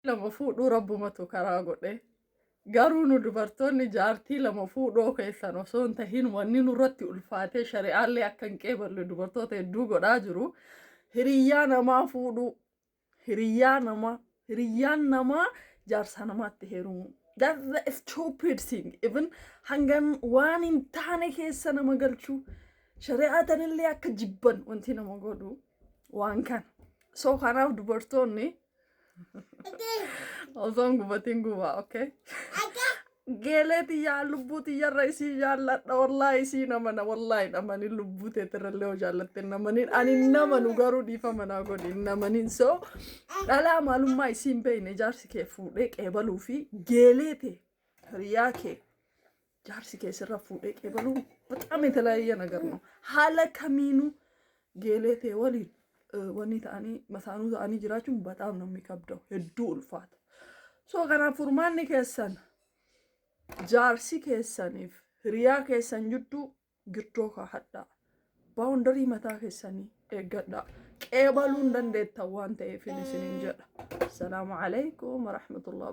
Lama fuudhuu rabbumatu karaa godhe. Garuu nu dubartoonni jaartii lama fuudhoo keessan osoo hin tahin, wanni nurratti ulfaatee shari'aallee akka hin qeeballe dubartoota hedduu godhaa jiru. Hiriyyaa namaa fuudhuu. Hiriyyaa namaa. Hiriyyaan namaa jaarsa namaatti heerumu. That's the stupid thing. Even hangan waan hin taane keessa nama galchuu. Shari'aa tanillee akka jibban wanti nama godhu waan kana. So kanaaf dubartoonni osoo hin gubatin gubaa, okay? Geelee tiyyaa, lubbuu tiyyarra isii jaalladha, wallaahi isii namana, wallaahi namani lubbuu teetirrallee hoo jaallatte namanin, ani namanu garuu dhiifa manaa godhi namanin. So dhalaa maalummaa isii hin beekne jaarsi kee fuudhee qeebaluu fi geelee tee, hiriyaa kee, jaarsi kee sirra fuudhee qeebaluu በጣም የተለያየ ነገር ነው። Haala kamiinuu geelee tee waliin wanni ta'anii masaanuu ta'anii jiraachuun በጣም ነው የሚከብደው, hedduu ulfaata. So kanaaf furmaanni keessan jaarsi keessaniif hiriyaa keessan jidduu girdoo kaahadhaa. Boundary mataa keessanii eeggadhaa. Qeebaluu hin dandeettan waan ta'eef isiniin jedha. Salaamu alaikum warahmatullahi.